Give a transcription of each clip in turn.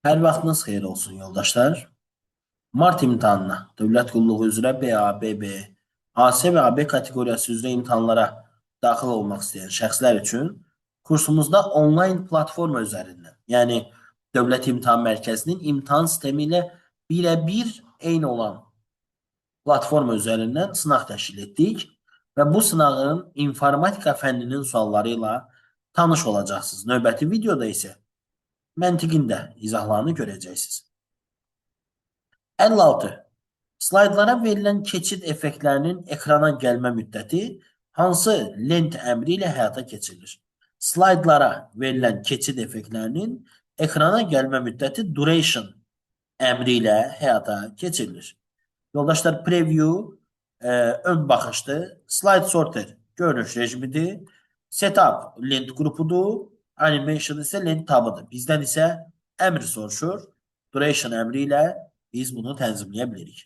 Hər vaxtınız xeyir olsun yoldaşlar. Mart imtahanına dövlət qulluğu üzrə BA, BB, AS və AB kateqoriyası üzrə imtahanlara daxil olmaq istəyən şəxslər üçün kursumuzda onlayn platforma üzərindən, yəni Dövlət İmtahan Mərkəzinin imtahan sistemi ilə birəbir eyni olan platforma üzərindən sınaq təşkil etdik və bu sınağın informatika fənninin sualları ilə tanış olacaqsınız. Növbəti videoda isə məntiqin də izahlarını görəcəksiniz. 56. Slaydlara verilən keçid effektlərinin ekrana gəlmə müddəti hansı lent əmri ilə həyata keçirilir? Slaydlara verilən keçid effektlərinin ekrana gəlmə müddəti duration əmri ilə həyata keçirilir. Yoldaşlar, preview ön baxışdır. Slide sorter görünüş rejimidir. Setup lent qrupudur. Animation isə lent tabıdır. Bizdən isə əmr soruşur. Duration əmri ilə biz bunu tənzimləyə bilirik.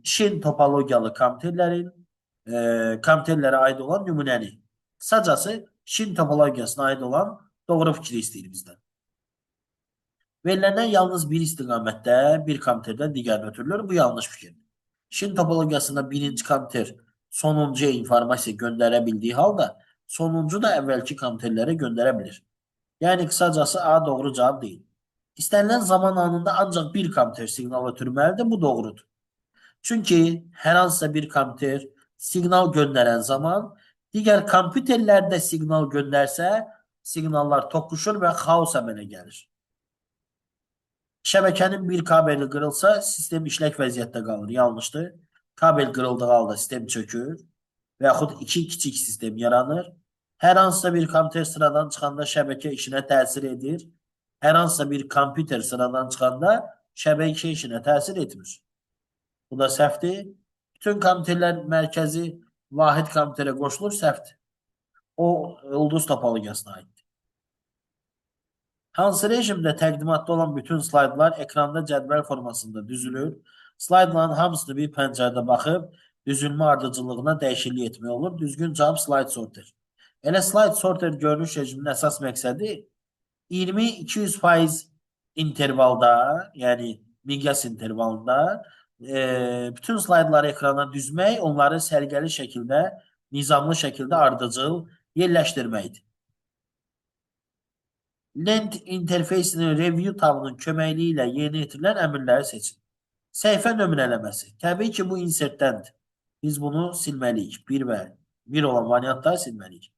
Şin topologiyalı kompüterlərin kompüterlərə aid olan nümunəni. Kısacası Şin topologiyasına aid olan doğru fikri istəyir bizdən. Veriləndən yalnız bir istiqamətdə bir kompüterdən digərinə ötürülür. Bu yanlış fikirdir. Şin topologiyasında birinci kompüter sonuncuya informasiya göndərə bildiyi halda sonuncu da əvvəlki kompüterlərə göndərə bilir. Yəni qısacası A doğru cavab deyil. İstənilən zaman anında ancaq bir kompüter siqnal ötürməlidir. Bu doğrudur. Çünki hər hansısa bir kompüter siqnal göndərən zaman digər kompüterlər də siqnal göndərsə, siqnallar toqquşur və xaos əmələ gəlir. Şəbəkənin bir kabeli qırılsa, sistem işlək vəziyyətdə qalır. Yanlışdır. Kabel qırıldığı halda sistem çökür və yaxud iki kiçik sistem yaranır. Hər hansısa bir kompüter sıradan çıxanda şəbəkə işinə təsir edir. Hər hansısa bir kompüter sıradan çıxanda şəbəkə işinə təsir etmir. Bu da səhvdir. Bütün kompüterlər mərkəzi vahid kompüterə qoşulur, səhvdir. O ulduz topologiyasına aiddir. Hansı rejimdə təqdimatda olan bütün slaydlar ekranda cədvəl formasında düzülür? Slaydların hamısını bir pəncərədə baxıb düzülmə ardıcıllığına dəyişiklik etmək olur. Düzgün cavab slide sorter. Elə slide sorter görünüş rejiminin əsas məqsədi 20-200% intervalda, yəni miqyas intervalında bütün slaydları ekrana düzmək, onları səliqəli şəkildə, nizamlı şəkildə ardıcıl yerləşdirməkdir. Lent interfeysinin review tabının köməkliyi ilə yerinə yetirilən əmrləri seçin. Səhifə nömrələməsi. Təbii ki, bu insertdəndir. Biz bunu silməliyik. 1 və 1 olan variantları silməliyik.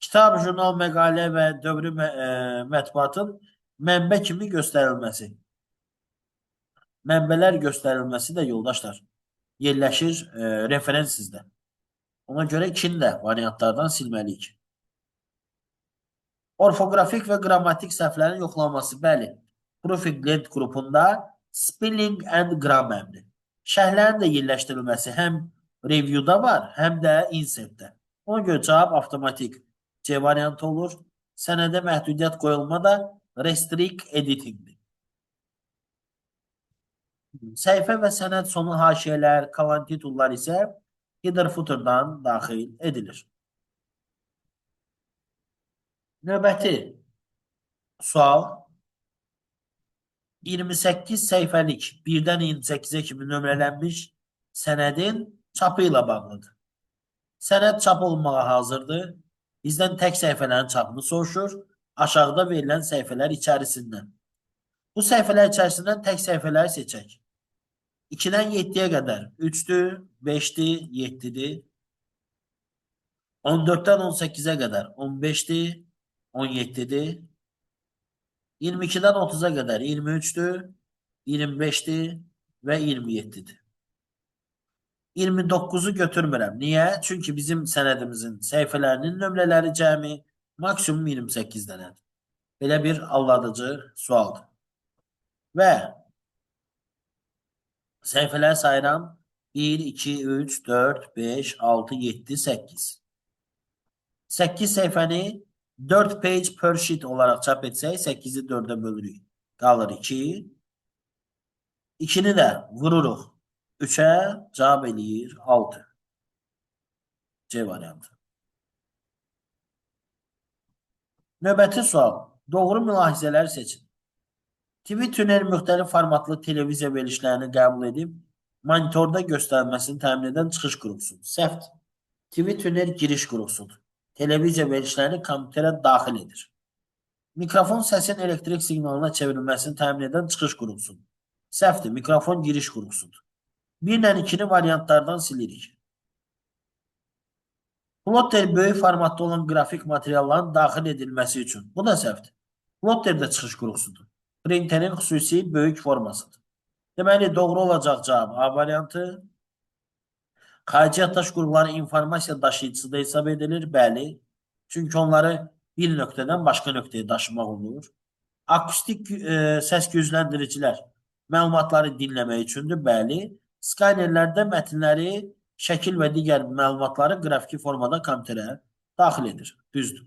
Kitab, jurnal, məqalə və dövrü mətbuatın mənbə kimi göstərilməsi. Mənbələr göstərilməsi də yoldaşlar yerləşir referenssizdə. Ona görə 2-ni də variantlardan silməliyik. Orfoqrafik və qrammatik səhvlərin yoxlanması. Bəli, Proofing lent qrupunda Spelling and Grammar əmri. Şərhlərin də yerləşdirilməsi həm review'da var, həm də insertdə. Ona görə cavab avtomatik C variantı olur. Sənədə məhdudiyyət qoyulma da Restrict Editing'dir. Səhifə və sənəd sonu haşiyələr, kalan titullar isə header footer'dan daxil edilir. Növbəti sual 28 səhifəlik 1-dən 28-ə kimi nömrələnmiş sənədin çapı ilə bağlıdır. Sənəd çap olunmağa hazırdır. Bizdən tək səhifələrin çapını soruşur. Aşağıda verilən səhifələr içərisindən. Bu səhifələr içərisindən tək səhifələri seçək. 2-dən 7-yə qədər 3-dür, 5-dir, 7-dir. 14-dən 18-ə qədər 15-dir, 17-dir. 22-dən 30-a qədər 23-dür, 25-dir və 27-dir. 29-u götürmürəm. Niyə? Çünki bizim sənədimizin səhifələrinin nömrələri cəmi maksimum 28 dənədir. Belə bir aldadıcı sualdır. Və səhifələri sayıram. 1, 2, 3, 4, 5, 6, 7, 8. 8 səhifəni 4 page per sheet olaraq çap etsək, 8-i 4-ə bölürük. Qalır 2. 2-ni də vururuq 3-ə, cavab eləyir 6. C variantı. Növbəti sual. Doğru mülahizələri seçin. TV tuner müxtəlif formatlı televiziya verilişlərini qəbul edib, monitorda göstərilməsini təmin edən çıxış qurğusudur. Səhvdir. TV tuner giriş qurğusudur. Televiziya verilişlərini kompüterə daxil edir. Mikrofon səsin elektrik siqnalına çevrilməsini təmin edən çıxış qurğusudur. Səhvdir. Mikrofon giriş qurğusudur. 1 ilə 2-ni variantlardan silirik. Plotter böyük formatda olan qrafik materialların daxil edilməsi üçün. Bu da səhvdir. Plotter də çıxış qurğusudur. Printerin xüsusi böyük formasıdır. Deməli, doğru olacaq cavab A variantı. Xarici yaddaş qurğuları informasiya daşıyıcısı da hesab edilir. Bəli. Çünki onları bir nöqtədən başqa nöqtəyə daşımaq olur. Akustik səs gücləndiricilər məlumatları dinləmək üçündür. Bəli. Skanerlərdə mətnləri, şəkil və digər məlumatları qrafiki formada kompüterə daxil edir. Düzdür.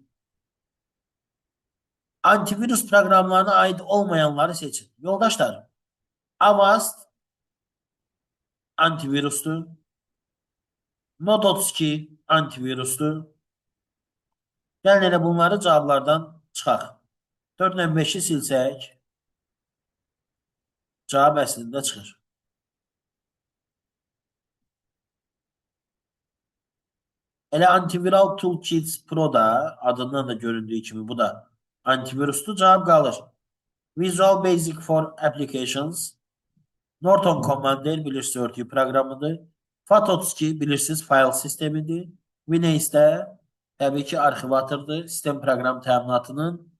Antivirus proqramlarına aid olmayanları seçin. Yoldaşlar, Avast antivirusdur. Node 32 antivirusdur. Gəlin elə bunları cavablardan çıxaq. 4 ilə 5-i silsək, cavab əslində çıxır. Elə Antiviral Toolkits Pro da adından da göründüyü kimi bu da antivirusdur. Cavab qalır. Visual Basic for Applications, Norton Commander bilirsiniz örtüyü proqramıdır. FAT32 bilirsiniz fayl sistemidir. Windows də təbii ki arxivatordur. Sistem proqram təminatının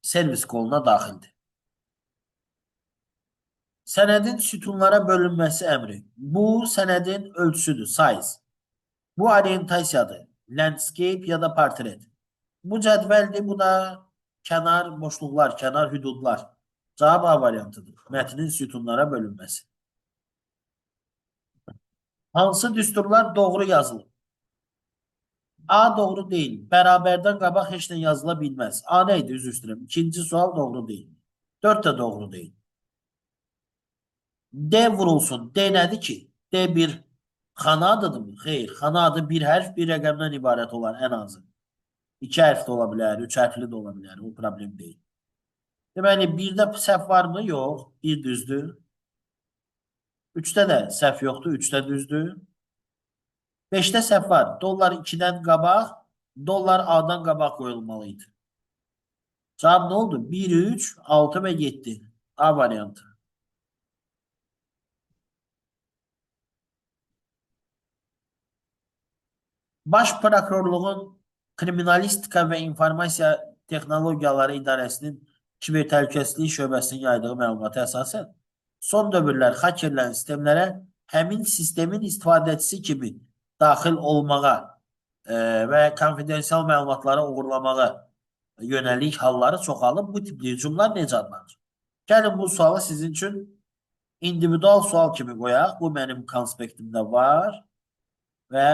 servis qoluna daxildir. Sənədin sütunlara bölünməsi əmri. Bu sənədin ölçüsüdür, size. Bu orientasiyadır. Landscape ya da portret. Bu cədvəldir, bu da kənar boşluqlar, kənar hüdudlar. Cavab A variantıdır. Mətnin sütunlara bölünməsi. Hansı düsturlar doğru yazılıb? A doğru deyil. Bərabərdən qabaq heç nə yazıla bilməz. A nə idi? Üzr istəyirəm. İkinci sual doğru deyil. 4 də doğru deyil. D vurulsun. D nədir ki? D bir xana adıdırmı? Xeyr. Xana adı bir hərf, bir rəqəmdən ibarət olan ən azı. 2 hərf də ola bilər, 3 hərfli də ola bilər. O problem deyil. Deməli, 1-də səhv varmı? Yox. 1 düzdür. 3-də də səhv yoxdur. 3-də düzdür. 5-də səhv var. Dollar 2-dən qabaq, dollar A-dan qabaq qoyulmalı idi. Cavab nə oldu? 1, 3, 6 və 7. A variantı. Baş Prokurorluğun Kriminalistika və İnformasiya Texnologiyaları İdarəsinin Kiber Təhlükəsizlik Şöbəsinin yaydığı məlumata əsasən, son dövrlər hakerlərin sistemlərə həmin sistemin istifadəçisi kimi daxil olmağa və konfidensial məlumatları oğurlamağa yönəlik halları çoxalıb. Bu tipli hücumlar necə adlanır? Gəlin bu sualı sizin üçün individual sual kimi qoyaq. Bu mənim konspektimdə var və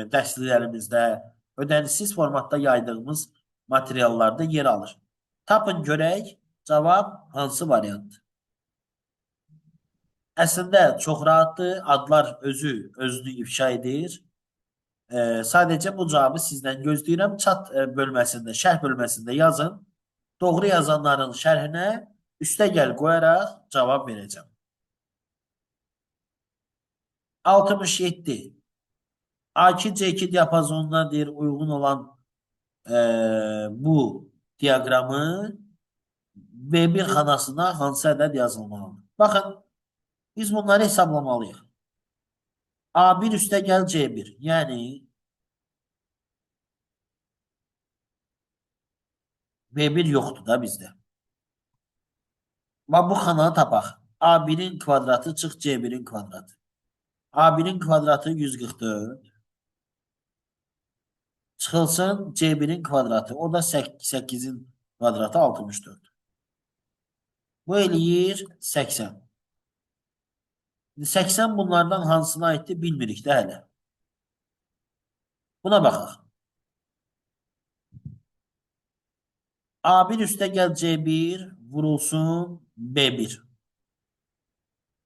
dərsliklərimizdə ödənişsiz formatda yaydığımız materiallarda yer alır. Tapın görək cavab hansı variantdır? Əslində çox rahatdır. Adlar özü özünü ifşa edir. Sadəcə bu cavabı sizdən gözləyirəm. Chat bölməsində, şərh bölməsində yazın. Doğru yazanların şərhinə üstə gəl qoyaraq cavab verəcəm. 67. A2 C2 diapazonuna deyir uyğun olan bu diaqramı B1 xanasına hansı ədəd yazılmalıdır? Baxın, biz bunları hesablamalıyıq. A1 üstə gəl C1. Yəni B1 yoxdur da bizdə. Bax bu xananı tapaq. A1-in kvadratı çıx C1-in kvadratı. A1-in kvadratı 144. Çıxılsın C1-in kvadratı. O da 8-in kvadratı 64. Bu eləyir 80. 80 bunlardan hansına aiddir bilmirik də hələ. Buna baxaq. A1 üstə gəl C1 vurulsun B1.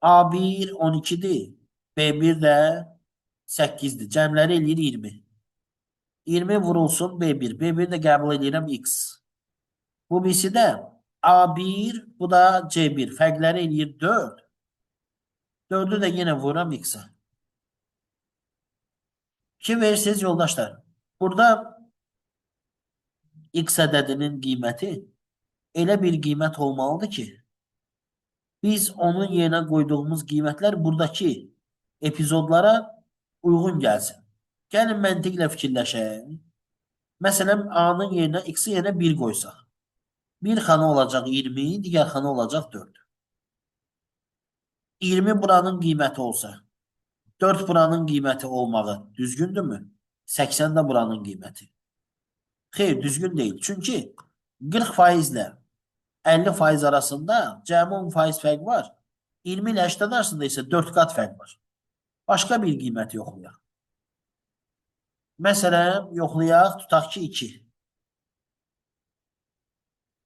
A1 12-dir. B1 də 8-dir. Cəmləri eləyir 20. 20 vurulsun B1. B1 də qəbul edirəm X. Bu birisi də A1, bu da C1. Fərqləri eləyir 4. 4-ü də yenə vururam X-a. 2 verirsiniz yoldaşlar. Burada X ədədinin qiyməti elə bir qiymət olmalıdır ki, biz onun yerinə qoyduğumuz qiymətlər buradakı epizodlara uyğun gəlsin. Gəlin məntiqlə fikirləşək. Məsələn, A-nın yerinə, X-in yerinə 1 qoysaq. Bir xana olacaq 20, digər xana olacaq 4. 20 buranın qiyməti olsa, 4 buranın qiyməti olmağı düzgündürmü? 80 də buranın qiyməti. Xeyr, düzgün deyil. Çünki 40% ilə 50% arasında cəmi 10% fərq var. 20 ilə 80 arasında isə 4 qat fərq var. Başqa bir qiyməti yoxlayaq. Məsələn, yoxlayaq, tutaq ki 2.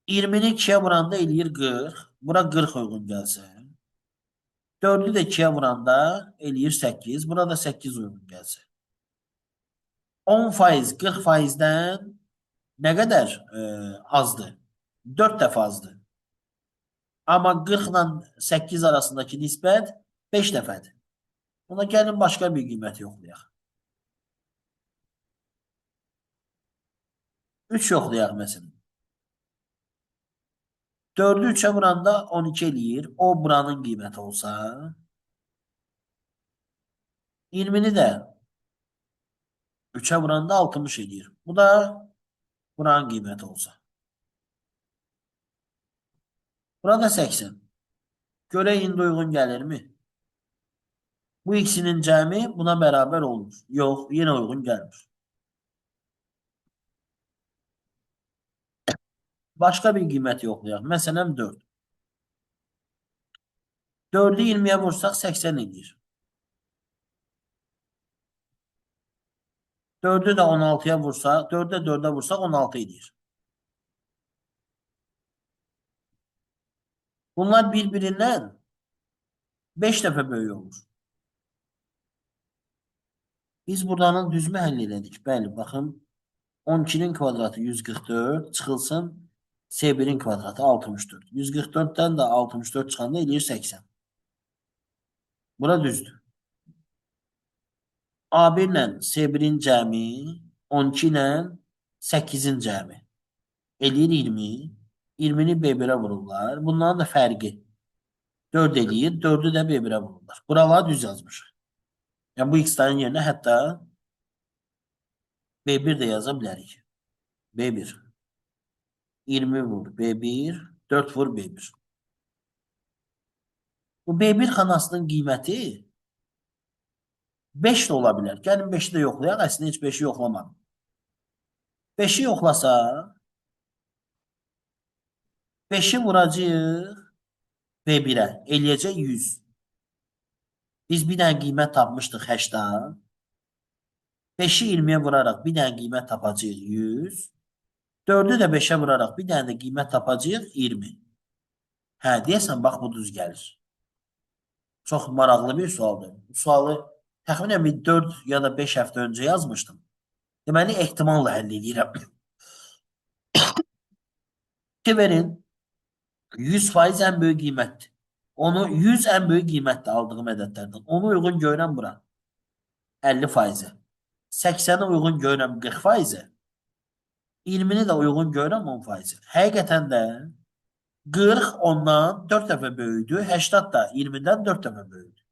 20-ni 2-yə vuranda eləyir 40. Bura 40 uyğun gəlsə. 4-ü də 2-yə vuranda eləyir 8. Bura da 8 uyğun gəlsə. 10% 40%-dən nə qədər azdır? 4 dəfə azdır. Amma 40 ilə 8 arasındakı nisbət 5 dəfədir. Buna gəlin başqa bir qiyməti yoxlayaq. 3 yoxlayaq məsələn. 4-ü 3-ə vuranda 12 eləyir. O buranın qiyməti olsa. 20-ni də 3-ə vuranda 60 eləyir. Bu da buranın qiyməti olsa. Burada 80. Görək indi uyğun gəlirmi? Bu ikisinin cəmi buna bərabər olmur. Yox, yenə uyğun gəlmir. Başqa bir qiymət yoxlayaq. Məsələn 4. 4-ü 20-yə vursaq 80 eləyir. 4-ü də 16-ya vursaq, 4-ü də 4-ə vursaq 16 eləyir. Bunlar bir-birindən 5 dəfə böyük olur. Biz buranın düzmü həll elədik? Bəli, baxın. 12-nin kvadratı 144 çıxılsın. C1-in kvadratı 64. 144-dən də 64 çıxanda eləyir 80. Bura düzdür. A1 ilə C1-in cəmi 12 ilə 8-in cəmi eləyir 20. 20-ni B1-ə vururlar. Bunların da fərqi 4 eləyir. 4-ü də B1-ə vururlar. Buraları düz yazmışıq. Yəni bu x-ların yerinə hətta B1 də yaza bilərik. B1. 20 vur B1, 4 vur B1. Bu B1 xanasının qiyməti 5 də ola bilər. Gəlin 5-i də yoxlayaq. Əslində heç 5-i yoxlamadım. 5-i yoxlasaq 5-i vuracağıq B1-ə. Eləyəcək 100. Biz bir dənə qiymət tapmışdıq 80. 5-i 20-yə vuraraq bir dənə qiymət tapacağıq 100. 4-ü də 5-ə vuraraq bir dənə də qiymət tapacağıq 20. Hə, deyəsən, bax bu düz gəlir. Çox maraqlı bir sualdır. Bu sualı təxminən bir 4 ya da 5 həftə öncə yazmışdım. Deməli, ehtimalla həll edirəm. 2 verin. 100% ən böyük qiymətdir. Onu 100 ən böyük qiymətdir aldığım ədədlərdən. Onu uyğun görürəm bura. 50%-ə. 80-i uyğun görürəm 40%-ə. 20-ni də uyğun görürəm 10%-ə. Həqiqətən də 40 ondan 4 dəfə böyükdür. 80 da 20-dən 4 dəfə böyükdür.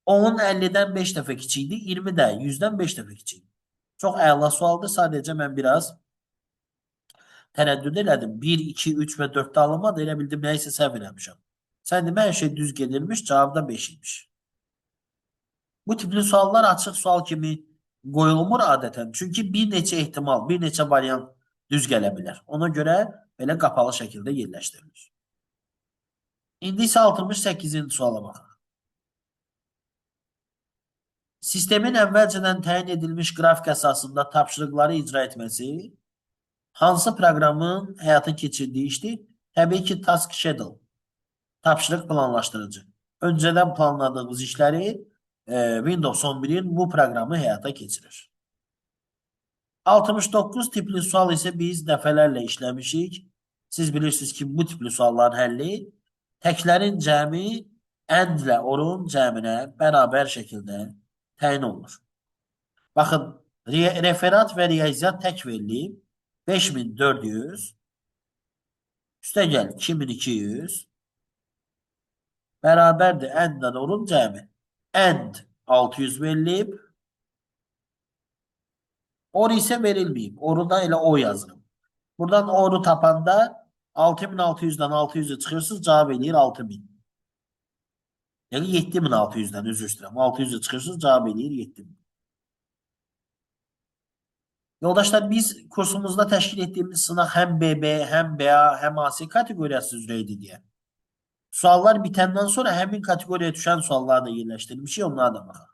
10 50-dən 5 dəfə kiçikdir. 20 də 100-dən 5 dəfə kiçikdir. Çox əla sualdır. Sadəcə mən biraz tərəddüd elədim. 1, 2, 3 və 4-də alınmadı. Elə bildim nəyisə səhv eləmişəm. Sən demə hər şey düz gedilmiş, cavab da 5 imiş. Bu tipli suallar açıq sual kimi qoyulmur adətən. Çünki bir neçə ehtimal, bir neçə variant düz gələ bilər. Ona görə belə qapalı şəkildə yerləşdirilir. İndi isə 68-ci suala baxaq. Sistemin əvvəlcədən təyin edilmiş qrafik əsasında tapşırıqları icra etməsi hansı proqramın həyata keçirdiyi işdir? Təbii ki, task schedule. Tapşırıq planlaşdırıcı. Öncədən planladığımız işləri Windows 11-in bu proqramı həyata keçirir. 69 tipli sual isə biz dəfələrlə işləmişik. Siz bilirsiniz ki, bu tipli sualların həlli təklərin cəmi and ilə orun cəminə bərabər şəkildə təyin olunur. Baxın, referat və riyaziyyat tək verilib 5400, üstə gəl 2200 bərabərdir and ilə orun cəmi. And 600 verilib, or isə verilməyib. Oru da elə o yazırım. Buradan oru tapanda 6600-dən 600-ü çıxırsınız, cavab eləyir 6000. Yəni 7600-dən, üzr istəyirəm. 600-ü çıxırsınız, cavab eləyir 7000. Yoldaşlar, biz kursumuzda təşkil etdiyimiz sınaq həm BB, həm BA, həm AC kateqoriyası üzrə idi deyə. Suallar bitəndən sonra həmin kateqoriyaya düşən sualları da yerləşdirmişik, onlara da baxaq.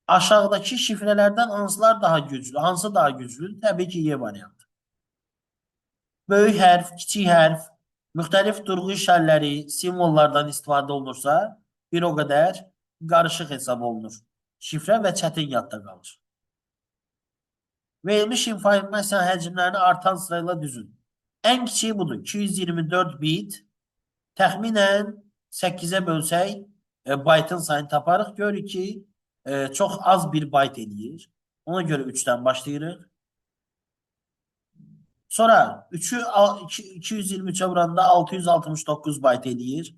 Aşağıdakı şifrələrdən hansılar daha güclü? Hansı daha güclüdür? Təbii ki, Y variantı. Böyük hərf, kiçik hərf, müxtəlif durğu işarələri, simvollardan istifadə olunursa, bir o qədər qarışıq hesab olunur. Şifrə və çətin yadda qalır. Verilmiş informasiya həcmlərini artan sırayla düzün. Ən kiçiyi budur. 224 bit. Təxminən 8-ə bölsək, baytın sayını taparıq. Görürük ki, çox az bir bayt eləyir. Ona görə 3-dən başlayırıq. Sonra 3-ü 223-ə vuranda 669 bayt eləyir.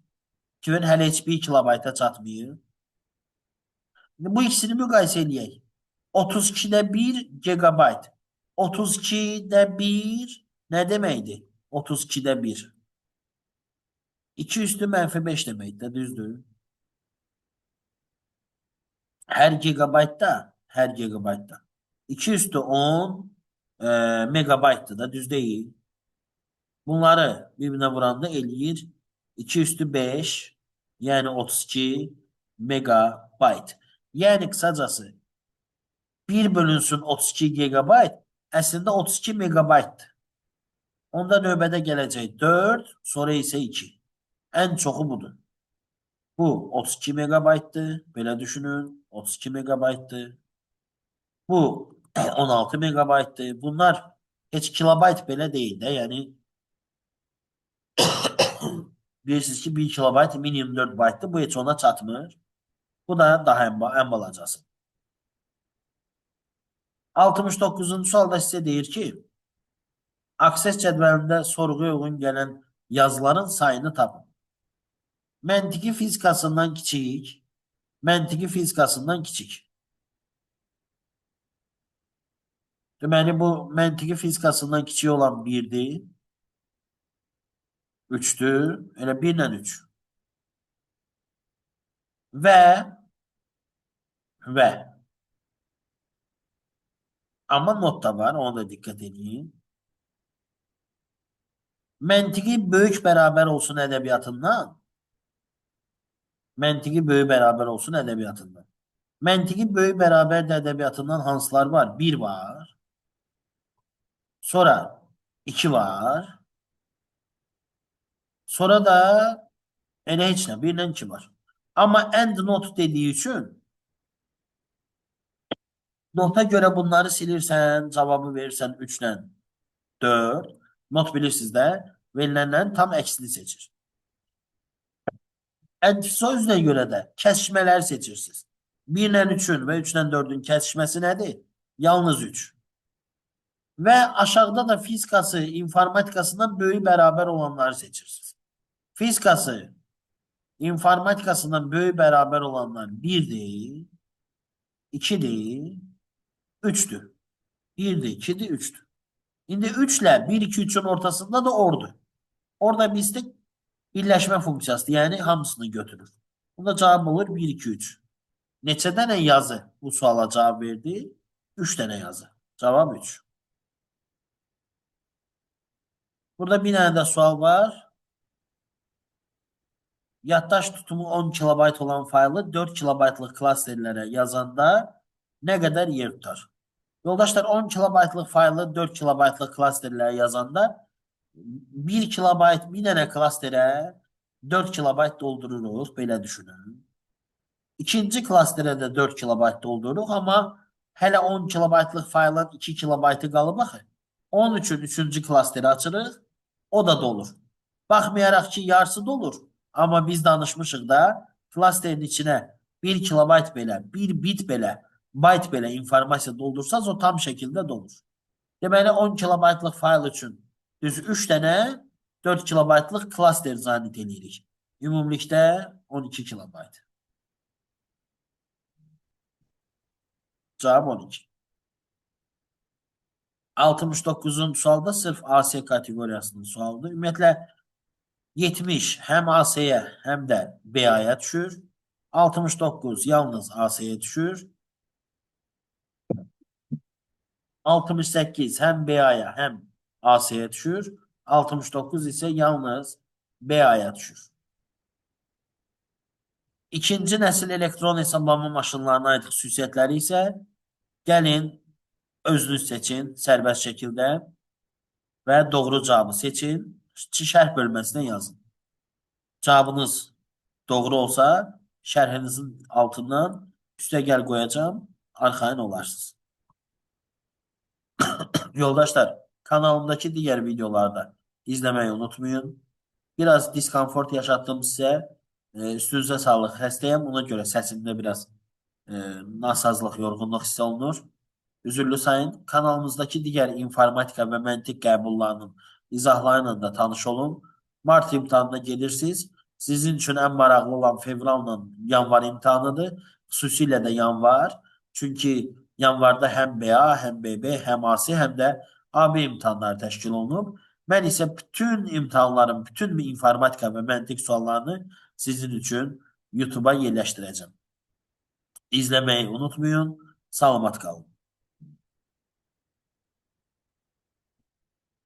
Ki, hələ heç 1 kilobayta çatmayır. Bu ikisini müqayisə eləyək. 32-də 1 gigabayt. 32-də 1 nə deməkdir? 32-də 1. 2 üstü mənfi 5 deməkdir, düzdür? Hər gigabaytda 2 üstü 10 megabaytdır da, düz deyil. Bunları birbirine vuranda eləyir 2 üstü 5, yəni 32 megabayt. Yəni qısacası 1 bölünsün 32 gigabayt əslində 32 megabaytdır. Onda növbədə gələcək 4, sonra isə 2. Ən çoxu budur. Bu 32 megabaytdır. Belə düşünün. 32 megabaytdır. Bu 16 megabaytdır. Bunlar heç kilobayt belə deyil də. Yəni bilirsiniz ki, 1 kilobayt 1024 baytdır. Bu heç ona çatmır. Bu da daha ən balacası. 69-cu sualda sizə deyir ki, Access cədvəlində sorğuya uyğun gələn yazıların sayını tapın. Məntiqi fizikasından kiçik, məntiqi fizikasından kiçik. Deməli, bu məntiqi fizikasından kiçik olan 1-dir, 3-dür, elə 1 ilə 3. Və amma not da var, ona da diqqət edin. Məntiqi böyük bərabər olsun ədəbiyyatından. Məntiqi böyük bərabər olsun ədəbiyyatından. Məntiqi böyük bərabər də ədəbiyyatından hansılar var? 1 var. Sonra 2 var. Sonra da elə heç nə, 1 ilə 2 var. Amma end not dediyi üçün nota görə bunları silirsən, cavabı verirsən 3 ilə 4. Not bilirsiniz də, verilənlərin tam əksini seçir. End sözünə görə də kəsişmələri seçirsiniz. 1 ilə 3-ün və 3 ilə 4-ün kəsişməsi nədir? Yalnız 3. Və aşağıda da fizikası, informatikasından böyük bərabər olanları seçirsiniz. Fizikası, informatikasından böyük bərabər olanlar 1-dir, 2-dir, 3-dür. 1-dir, 2-dir, 3-dür. İndi 3 ilə 1, 2, 3-ün ortasında da ordur. Orada bizdə birləşmə funksiyasıdır. Yəni hamısını götürür. Bunda cavab olur 1, 2, 3. Neçə dənə yazı bu suala cavab verdi? 3 dənə yazı. Cavab 3. Burada bir dənə də sual var. Yaddaş tutumu 10 kilobayt olan faylı 4 kilobaytlıq klasterlərə yazanda nə qədər yer tutar? Yoldaşlar, 10 kilobaytlıq faylı 4 kilobaytlıq klasterlərə yazanda 1 kilobayt bir dənə klasterə 4 kilobayt doldururuq. Belə düşünün. İkinci klasterə də 4 kilobayt doldururuq, amma hələ 10 kilobaytlıq faylın 2 kilobaytı qalıb axı. Onun üçün üçüncü klasteri açırıq. O da dolur. Baxmayaraq ki, yarısı dolur. Amma biz danışmışıq da, klasterin içinə 1 kilobayt belə, 1 bit belə, bayt belə informasiya doldursaz, o tam şəkildə dolur. Deməli, 10 kilobaytlıq fayl üçün düz 3 dənə 4 kilobaytlıq klaster zanit eləyirik. Ümumilikdə 12 kilobayt. Cavab 12. 69-cu sualda sırf AS kateqoriyasının sualıdır. Ümumiyyətlə 70 həm AS-yə, həm də BA-ya düşür. 69 yalnız AS-yə düşür. 68 həm BA-ya, həm AS-yə düşür. 69 isə yalnız BA-ya düşür. İkinci nəsil elektron hesablama maşınlarına aid xüsusiyyətləri isə gəlin özünüz seçin sərbəst şəkildə və doğru cavabı seçin. Şərh bölməsinə yazın. Cavabınız doğru olsa şərhinizin altından üstəgəl qoyacağam. Arxayın olarsınız. Yoldaşlar, kanalımdakı digər videolarda izləməyi unutmayın. Biraz diskomfort yaşatdım sizə. Üstünüzə sağlıq, xəstəyəm. Ona görə səsimdə biraz nasazlıq, yorğunluq hiss olunur. Üzürlü sayın. Kanalımızdakı digər informatika və məntiq qəbullarının izahları ilə də tanış olun. Mart imtahanına gedirsiniz. Sizin üçün ən maraqlı olan fevralla yanvar imtahanıdır. Xüsusilə də yanvar. Çünki yanvarda həm BA, həm BB, həm AC, həm də AB imtahanları təşkil olunub. Mən isə bütün imtahanların, bütün informatika və məntiq suallarını sizin üçün YouTube'a yerləşdirəcəm. İzləməyi unutmayın. Salamat qalın.